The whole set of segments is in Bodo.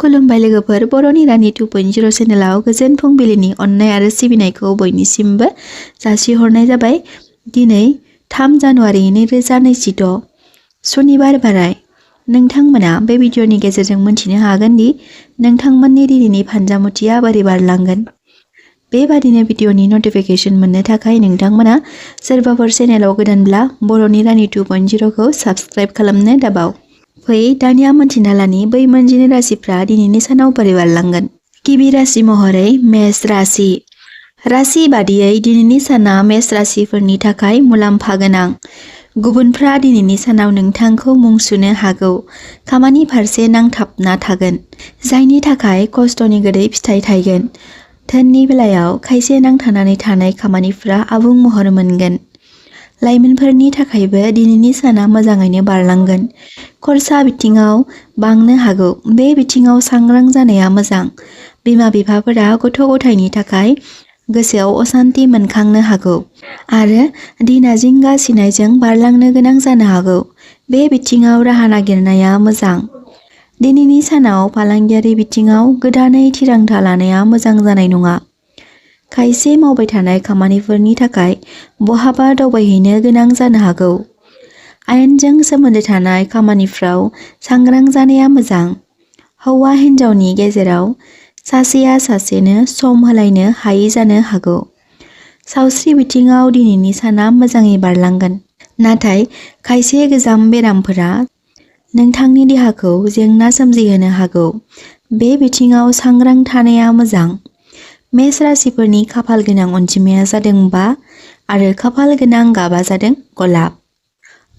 खुलुमबाय लोगोफोर, बर'नि रानि 2.0 चेनेलाव गोजोन फुंबिलिनि अननाय आरो सिबिनायखौ बयनिसिमबो जासिहरनाय जाबाय। दिनै 3 जानुवारि 2026 सनिबार बाराय। नोंथांमोना बे भिडिअनि गेजेरजों मोनथिनो हागोन दि नोंथांमोननि दिनैनि फानजामुथिया बोरै बारलांगोन। बेबादिनो भिडिअनि नटिफिकेशन मोननो थाखाय नोंथांमोना सोरबाफोर चेनेलाव गोदानब्ला बर'नि रानि 2.0 खौ साबस्क्राइब खालामनो दाबाव। फै दानिया मोनथिना लानि बै मोनजिनै राशिफ्रा दिनैनि सानाव बोरै बारलांगोन। गिबि राशि महरै मेष राशि। राशि बादियै दिनैनि साना मेष राशिफोरनि थाखाय मुलाम्फा गोनां। गुबुनफ्रा दिनैनि सानाव नोंथांखौ मुं सुनो हागौ। खामानि फारसे नांथाबना थागोन, जायनि थाखाय खस्थ'नि गोदै फिथाइ थायगोन। धोननि बेलायाव खायसे नांथानानै थानाय खामानिफ्रा आबुं महर मोनगोन। लाइमोनफोरनि थाखायबो दिनैनि साना मोजाङैनो बारलांगोन। खरसा बिथिङाव बांनो हागौ। बे बिथिङाव सांग्रां जानाया मोजां। बिमा-बिफाफोरा गथ' गथायनि थाखाय गोसोआव असान्ति मोनखांनो हागौ आरो दिना जिंगा सिनायजों बारलांनो गोनां जानो हागौ। बे बिथिङाव राहा नागिरनाया मोजां। दिनैनि सानाव फालांगियारि बिथिङाव गोदानै थिरांथा लानाया मोजां जानाय नङा। खायसे मावबाय थानाय खामानिफोरनि थाखाय बहाबा दावबायहैनो गोनां जानो हागौ। आयेनजों सोमोन्दो थानाय खामानिफ्राव सांग्रां जानाया मोजां। हौवा हिन्जावनि गेजेराव सासेया सासेनो सम होलायनो हायै जानो हागौ। सावस्रि बिथिङाव दिनैनि साना मोजाङै बारलांगोन, नाथाय खायसे गोजाम बेरामफोरा नोंथांनि देहाखौ जेंना सोमजिहोनो हागौ। बे बिथिङाव सांग्रां थानाया मोजां। मेष राशिफोरनि खाफाल गोनां अनजिमाया जादों 5 आरो खाफाल गोनां गाबा जादों गलाब।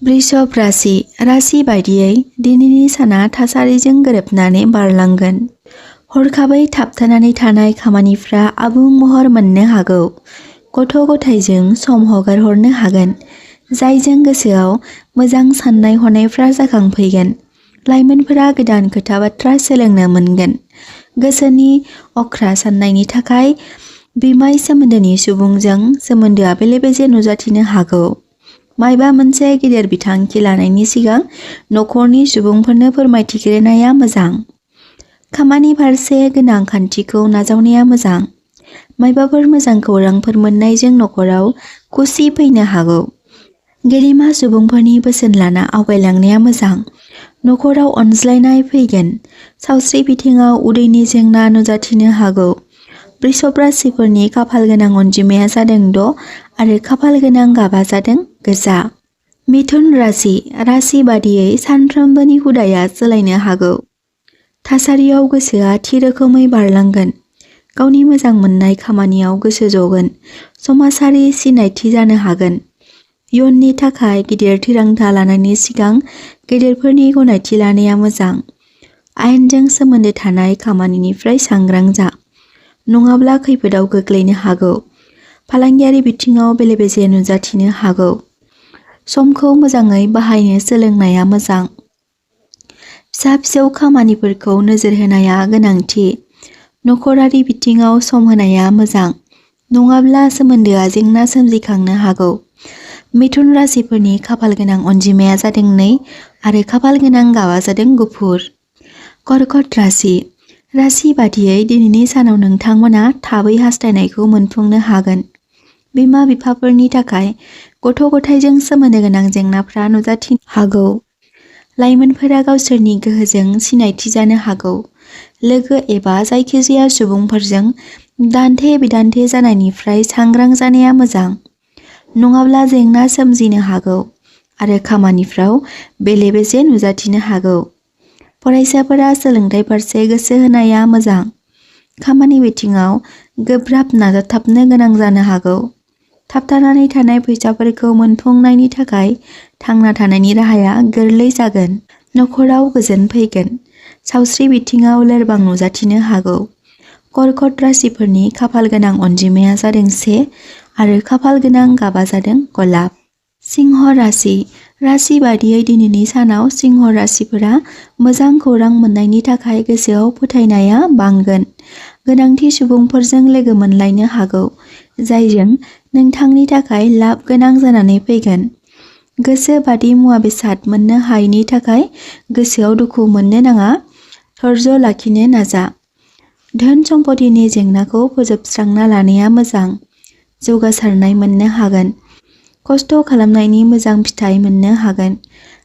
वृषभ राशि। राशि बायदियै दिनैनि साना थासारिजों गोरोबनानै बारलांगोन। हरखाबै थाबथानानै थानाय खामानिफ्रा आबुं महर मोननो हागौ। गथ' गथायजों सम हगारहरनो हागोन, जायजों गोसोआव मोजां साननाय हनायफ्रा जाखांफैगोन। लाइमोनफोरा गोदान खोथा बाथ्रा सोलोंनो मोनगोन। गोसोनि अख्रा साननायनि थाखाय बिमाय सोमोन्दोनि सुबुंजों सोमोन्दोआ बेले-बेजे नुजाथिनो हागौ। मायबा मोनसे गिदिर बिथांखि लानायनि सिगां नखरनि सुबुंफोरनो फोरमायथिग्रोनाया मोजां। खामानि फारसे गोनां खान्थिखौ नाजावनाया मोजां। मायबाफोर मोजां खौरांफोर मोननायजों नखराव खुसि फैनो हागौ। गेदेमा सुबुंफोरनि बोसोन लाना आवगायलांनाया मोजां। नखराव अनज्लायनाय फैगोन। सावस्रि बिथिङाव उदैनि जेंना नुजाथिनो हागौ। वृषभ राशिफोरनि खाफाल गोनां अनजिमाया जादों 6 आरो खाफाल गोनां गाबा जादों गोजा। मिथुन राशि। राशि बादियै सानफ्रोमबोनि हुदाया सोलायनो हागौ। थासारियाव गोसोआ थि रोखोमै बारलांगोन। गावनि मोजां मोननाय खामानियाव गोसो जगोन। समाजारि सिनायथि जानो हागोन। इयुननि थाखाय गिदिर थिरांथा लानायनि सिगां गेदेरफोरनि गनायथि लानाया मोजां। आयेनजों सोमोन्दो थानाय खामानिनिफ्राय सांग्रां जा, नङाब्ला खैफोदाव गोग्लैनो हागौ। फालांगियारि बिथिङाव बेले-बेजे नुजाथिनो हागौ। समखौ मोजाङै बाहायनो सोलोंनाया मोजां। फिसा-फिसौ खामानिफोरखौ नोजोर होनाया गोनांथि। नखरारि बिथिङाव सम होनाया मोजां, नङाब्ला सोमोन्दोआ जेंना सोमजिखांनो हागौ। मिथुन राशिफोरनि खाफाल गोनां अनजिमाया जादों 2 आरो खाफाल गोनां गाबा जादों गुफुर। कर्कट राशि। राशि बादियै दिनैनि सानाव नोंथांमोना थाबै हास्थायनायखौ मोनफुंनो हागोन। बिमा-बिफाफोरनि थाखाय गथ' गथायजों सोमोन्दो गोनां जेंनाफ्रा नुजाथिनो हागौ। लाइमोनफोरा गावसोरनि गोहोजों सिनायथि जानो हागौ। लोगो एबा जायखिजाया सुबुंफोरजों दान्थे-बिदान्थे जानायनिफ्राय सांग्रां जानाया मोजां, नङाब्ला जेंना सोमजिनो हागौ आरो खामानिफ्राव बेले-बेजे नुजाथिनो हागौ। फरायसाफोरा सोलोंथाइ फारसे गोसो होनाया मोजां। खामानि बिथिङाव गोब्राब नाजाथाबनो गोनां जानो हागौ। थाबथानानै थानाय फैसाफोरखौ मोनफुंनायनि थाखाय थांना थानायनि राहाया गोरलै जागोन। नखराव गोजोन फैगोन। सावस्रि बिथिङाव लोरबां नुजाथिनो हागौ। कर्कट राशिफोरनि खाफाल गोनां अनजिमाया जादों 1 आरो खाफाल गोनां गाबा जादों गलाब। सिंह राशि। राशि बादियै दिनैनि सानाव सिंह राशिफोरा मोजां खौरां मोननायनि थाखाय गोसोआव फोथायनाया बांगोन। गोनांथि सुबुंफोरजों लोगो मोनलायनो हागौ, जायजों नोंथांनि थाखाय लाब गोनां जानानै फैगोन। गोसो बादि मुवा बेसाद मोननो हायैनि थाखाय गोसोआव दुखु मोननो नाङा। धैर्य लाखिनो नाजा। धोन सम्पतिनि जेंनाखौ फोजोबस्रांना लानाया मोजां। जौगासारनाय मोननो हागोन। खस्थ' खालामनायनि मोजां फिथाइ मोननो हागोन।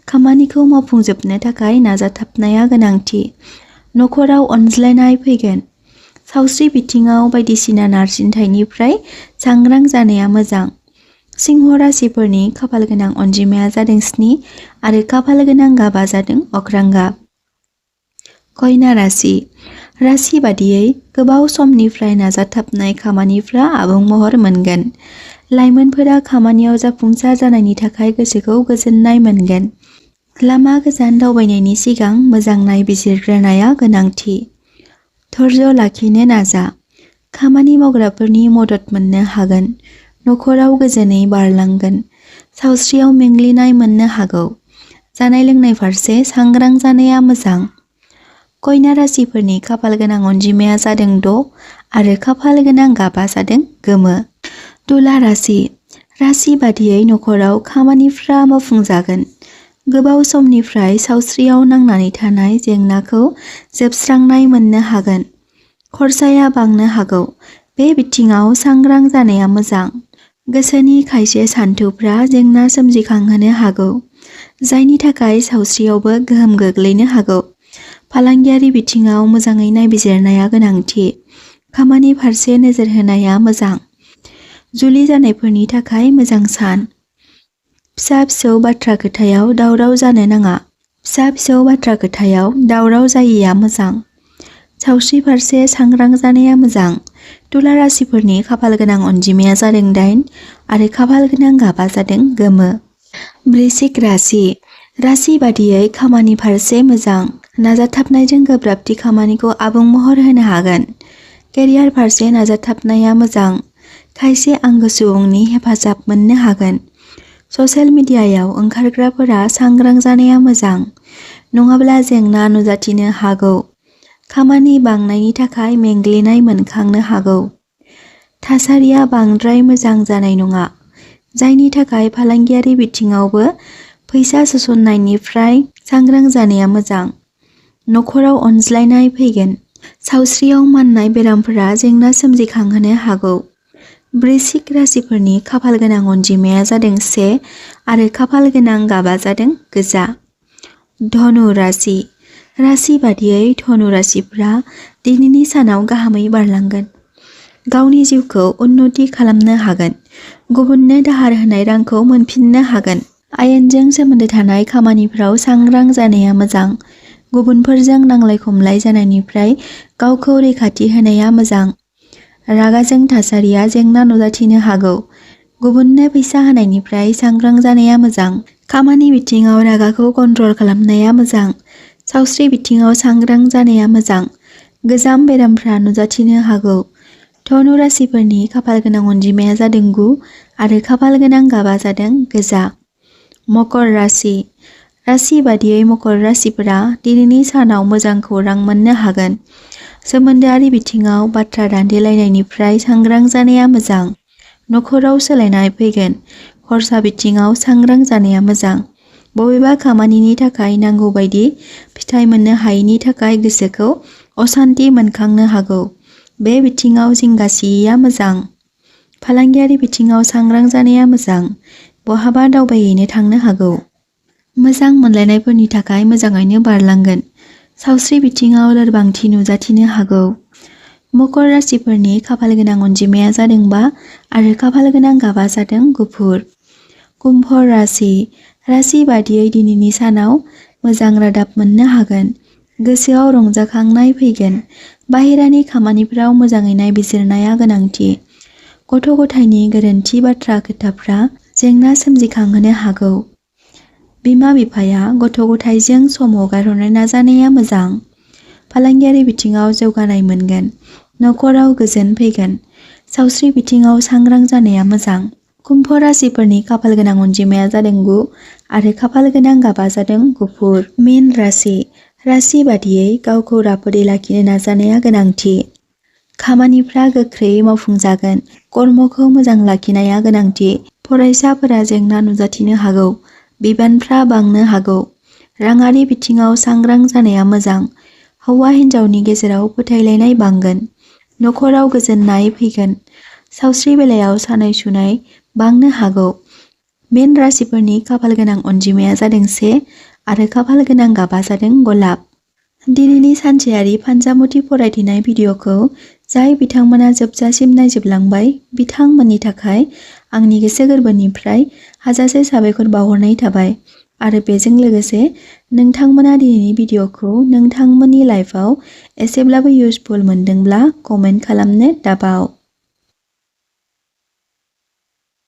खामानिखौ मावफुंजोबनो थाखाय नाजाथाबनाया गोनांथि। नखराव अनज्लायनाय फैगोन। सावस्रि बिथिङाव बायदिसिना नारसिनथायनिफ्राय सांग्रां जानाया मोजां। सिंह राशिफोरनि खाफालगोनां अनजिमाया जादों 7 आरो खाफालगोनां गाबा जादों अख्रां गाब। कन्या राशि। राशि बादियै गोबाव समनिफ्राय नाजाथाबनाय खामानिफ्रा आबुं महर मोनगोन। लाइमोनफोरा खामानियाव जाफुंसार जानायनि थाखाय गोसोखौ गोजोननाय मोनगोन। लामा गोजान दावबायनायनि सिगां मोजां नायबिजिरग्रोनाया गोनांथि। धैर्य लाखिनो नाजा। खामानि मावग्राफोरनि मदद मोननो हागोन। नखराव गोजोनै बारलांगोन। सावस्रियाव मेंग्लिनाय मोननो हागौ। जानाय लोंनाय फारसे सांग्रां जानाया मोजां। कन्या राशिफोरनि खाफालगोनां अनजिमाया जादों 6 आरो खाफालगोनां गाबा जादों गोमो। तुला राशि। राशि बादियै नखराव खामानिफ्रा मावफुंजागोन। गोबाव समनिफ्राय सावस्रियाव नांनानै थानाय जेंनाखौ जोबस्रांनाय मोननो हागोन। खरसाया बांनो हागौ। बे बिथिङाव सांग्रां जानाया मोजां। गोसोनि खायसे सानथौफ्रा जेंना सोमजिखांहोनो हागौ, जायनि थाखाय सावस्रियावबो गोहोम गोग्लैनो हागौ। फालांगियारि बिथिङाव मोजाङै नायबिजिरनाया गोनांथि। खामानि फारसे नोजोर होनाया मोजां। जुलि जानायफोरनि थाखाय मोजां सान। फिसा-फिसौ बाथ्रा खोथायाव दावराव जानो नाङा। फिसा-फिसौ बाथ्रा खोथायाव दावराव जायिया मोजां। सावस्रि फारसे सांग्रां जानाया मोजां। तुला राशिफोरनि खाफालगोनां अनजिमाया जादों 8 आरो खाफालगोनां गाबा जादों गोमो। वृश्चिक राशि। राशि बादियै खामानि फारसे मोजां। नाजाथाबनायजों गोब्राबथि खामानिखौ आबुं महर होनो हागोन। केरियार फारसे नाजाथाबनाया मोजां। खायसे आंगो सुबुंनि हेफाजाब मोननो हागोन। ससियेल मिडियायाव ओंखारग्राफोरा सांग्रां जानाया मोजां, नङाब्ला जेंना नुजाथिनो हागौ। खामानि बांनायनि थाखाय मेंग्लिनाय मोनखांनो हागौ। थासारिया बांद्राय मोजां जानाय नङा, जायनि थाखाय फालांगियारि बिथिङावबो फैसा सोसननायनिफ्राय सांग्रां जानाया मोजां। नखराव अनज्लायनाय फैगोन। सावस्रियाव माननाय बेरामफोरा जेंना सोमजिखांहोनो हागौ। वृश्चिक राशिफोरनि खाफालगोनां अनजिमाया जादों 1 आरो खाफालगोनां गाबा जादों गोजा। धनु राशि। राशि बादियै धनु राशिफोरा दिनैनि सानाव गाहामै बारलांगोन। गावनि जिउखौ उन्नति खालामनो हागोन। गुबुननो दाहार होनाय रांखौ मोनफिननो हागोन। आयेनजों सोमोन्दो थानाय खामानिफोराव सांग्रां जानाया मोजां। गुबुनफोरजों नांलाय-खमलाय जानायनिफ्राय गावखौ रैखाथि होनाया मोजां। रागाजों थासारिया जेंना नुजाथिनो हागौ। गुबुननो फैसा होनायनिफ्राय सांग्रां जानाया मोजां। खामानि बिथिङाव रागाखौ कन्ट्रल खालामनाया मोजां। सावस्रि बिथिङाव सांग्रां जानाया मोजां। गोजाम बेरामफ्रा नुजाथिनो हागौ। धनु राशिफोरनि खाफालगोनां अनजिमाया जादों 9 आरो खाफालगोनां गाबा जादों गोजा। मकर राशि। राशि बादियै मकर राशिफोरा दिनैनि सानाव मोजां खौरां मोननो हागोन। सोमोन्दोआरि बिथिङाव बाथ्रा दान्थेलायनायनिफ्राय सांग्रां जानाया मोजां। नखराव सोलायनाय फैगोन। खरसा बिथिङाव सांग्रां जानाया मोजां। बबेबा खामानिनि थाखाय नांगौ बायदि फिथाइ मोननो हायैनि थाखाय गोसोखौ असान्ति मोनखांनो हागौ। बे बिथिङाव जिंगासियैया मोजां। फालांगियारि बिथिङाव सांग्रां जानाया मोजां। बहाबा दावबायहैनो थांनो हागौ। मोजां मोनलायनायफोरनि थाखाय मोजाङैनो बारलांगोन। सावस्रि बिथिङाव लोरबांथि नुजाथिनो हागौ। मकर राशिफोरनि खाफालगोनां अनजिमाया जादों 5 आरो खाफालगोनां गाबा जादों गुफुर। कुम्भ राशि। राशि बादियै दिनैनि सानाव मोजां रादाब मोननो हागोन। गोसोआव रंजाखांनाय फैगोन। बाहेरानि खामानिफोराव मोजाङै नायबिजिरनाया गोनांथि। गथ' गथायनि गोरोन्थि बाथ्रा खोथाफ्रा जेंना सोमजिखांहोनो हागौ। बिमा-बिफाया गथ' गथायजों सम हगारहरनो नाजानाया मोजां। फालांगियारि बिथिङाव जौगानाय मोनगोन। नखराव गोजोन फैगोन। सावस्रि बिथिङाव सांग्रां जानाया मोजां। कुम्भ राशिफोरनि खाफालगोनां अनजिमाया जादों 9 आरो खाफालगोनां गाबा जादों गुफुर। मीन राशि। राशि बादियै गावखौ राफोदै लाखिनो नाजानाया गोनांथि। खामानिफ्रा गोख्रैयै मावफुंजागोन। कर्मखौ मोजां लाखिनाया गोनांथि। फरायसाफोरा जेंना नुजाथिनो हागौ। बिबानफ्रा बांनो हागौ। राङारि बिथिङाव सांग्रां जानाया मोजां। हौवा हिन्जावनि गेजेराव फोथायलायनाय बांगोन, नखराव गोजोननाय फैगोन, सावस्रि बेलायाव सानाय सुनाय बांनो हागौ। मेन राशिफोरनि खाफाल गोनां अनजिमाया जादों 1 आरो खाफाल गोनां गाबा जादों गलाब। दिनैनि सानसेयारि फानजामुथि फरायथिनाय भिडिअ'खौ जाय बिथांमोना जोबजासिम नायजोबलांबाय बिथांमोननि थाखाय आंनि गोसो गोरबोनिफ्राय हाजासे साबायखर बावहरनाय थाबाय आरो बेजों लोगोसे नोंथांमोना दिनैनि भिडिअ'खौ नोंथांमोननि लाइफआव एसेब्लाबो इउजफुल मोनदोंब्ला कमेन्ट खालामनो दाबाव।